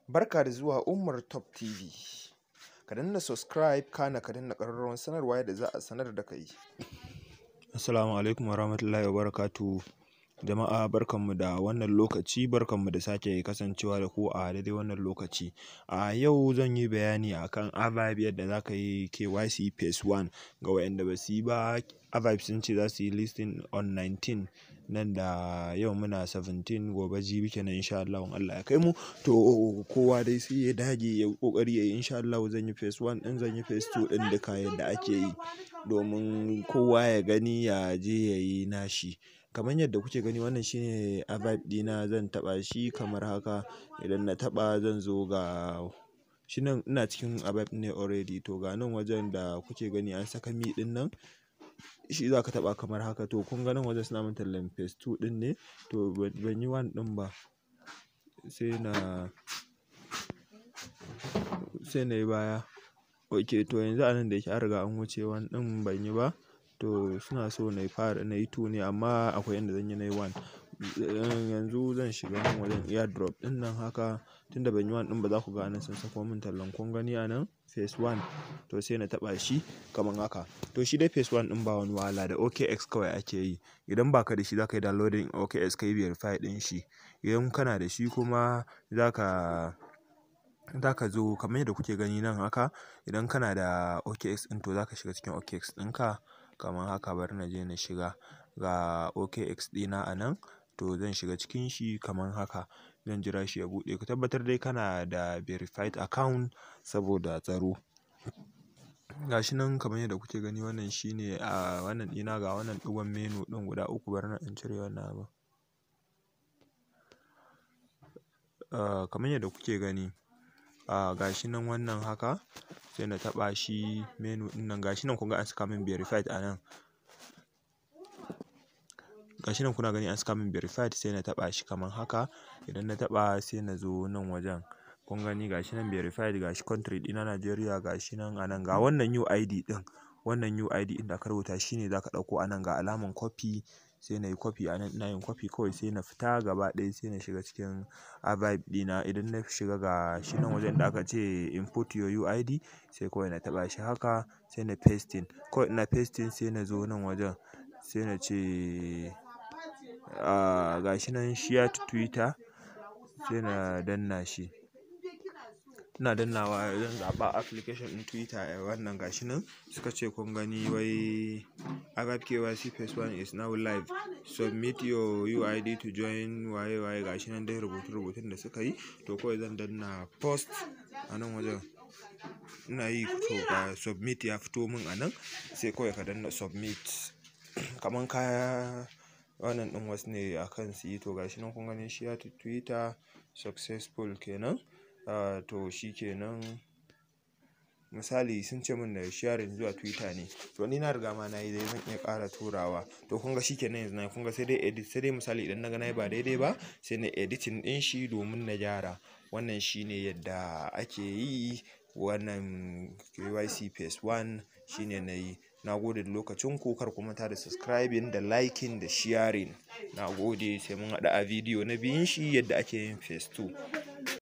Barka da zuwa Umar Top TV. Ka danna subscribe, kana ka danna ƙararrawar sanarwa yadda za a sanar da kai. Assalamu alaikum warahmatullahi wabarakatuh. Jama'a, barkanmu da wannan lokaci, barkanmu da sake kasancewa da ku a daidai wannan lokaci. A yau zan yi bayani akan Avive, yadda za ka yi KYC phase 1 ga waɗanda ba su yi ba. Avive sun ce za su yi listing on 19, nan da yau muna 17, gobe jibi kenan insha Allah, in Allah ya kai mu. To kowa dai sai ya dage, ya kokari ya yi. Insha Allah zan yi phase 1 din, zan yi phase 2 din duka yadda ake yi, domin kowa ya gani ya je ya yi nashi. Kamar yadda kuke gani, wannan shine Avive ɗina. Zan taɓa shi kamar haka. Idan na taɓa, zan zo ga shi nan, ina cikin Avive ne already. To ga nan wajen da kuke gani an saka me ɗin nan, shi za ka taɓa kamar haka. To kun ga nan wajen suna min tallan phase 2 ɗin ne. To ban yi 1 ɗin ba, sai na yi baya. Ok, to yanzu a nan da yake an riga an wuce 1 ɗin, ban yi ba. To suna so na fara na yi 2 ne, amma akwai inda zan yi, na yi 1. Yanzu zan shiga nan wajen airdrop ɗin nan haka. Tunda ban yi 1 ɗin ba, za ku ga anan sun sako min tallan. Kun gani a nan phase 1. To sai na taɓa shi kamar haka. To shi dai phase 1 ɗin ba wani wahala, da OKX kawai ake yi. Idan baka da shi, za ka yi downloading OKX, ka yi verify ɗin shi. Idan kana da shi kuma, za ka zo kamar yadda kuke gani nan haka. Idan kana da OKX ɗin, to za ka shiga cikin OKX ɗinka kamar haka. Bari na je na shiga. Ga OKX ɗina a nan. To zan shiga cikin shi kamar haka, zan jira shi ya buɗe. Ka tabbatar dai kana da verified account saboda tsaro. Gashi nan kamar yadda kuke gani, wannan shine a wannan ɗina. Ga wannan ɗigon menu ɗin guda uku. Bari na ɗan cire wannan abun. Kamar yadda kuke gani, gashi nan wannan haka. Sai na taɓa shi, menu ɗin nan. Gashi nan, kun ga an saka min verified a nan. Gashi nan kuna gani an saka min verified. Sai na taɓa shi kamar haka. Idan na taɓa, sai na zo nan wajen. Kun gani, gashi nan verified, gashi country ɗina Nigeria, gashi nan a nan. Ga wannan UID ɗin, wannan UID ɗin da aka rubuta, shine zaka ɗauko a nan. Ga alaman copy, sai na yi copy a nan. Ina yin copy kawai sai na fita gaba ɗaya, sai na shiga cikin Avive ɗina. Idan na shiga, ga shi nan wajen da aka ce "Input your UID". Sai kawai na taɓa shi haka, sai na pasting. Kawai ina pasting, sai na zo nan wajen, sai na ce ga shi nan "Share to Twitter", sai na danna shi. Ina dannawa, zan zaɓa application ɗin Twitter. Wannan gashi nan suka ce, kun gani, wai "Avive KYC phase 1 is now live. Submit your UID to join" waye waye. Gashi nan dai rubutu rubutun da suka yi. To kawai zan danna post a nan wajen. Ina yi, to ga submit ya fito min a nan. Sai kawai ka danna submit, kaman kaya wannan ɗin wasu ne akan su yi. To gashi nan kun gani, "Share to Twitter successful" kenan. To shi kenan. Misali sun ce min na sharing zuwa Twitter ne. To ni na riga ma na yi dai, zan iya ƙara turawa. To kun ga shi kenan yanzu na, kun ga, sai dai edit. Sai dai misali idan na ga na yi ba daidai ba, sai na editing ɗin shi domin na gyara. Wannan shine yadda ake yi wannan KYC phase 1, shine na yi. Na gode da lokacin ku. Kar ku manta da subscribing da liking da sharing. Na gode, sai mun haɗu a bidiyo na biyun shi, yadda ake yin phase 2.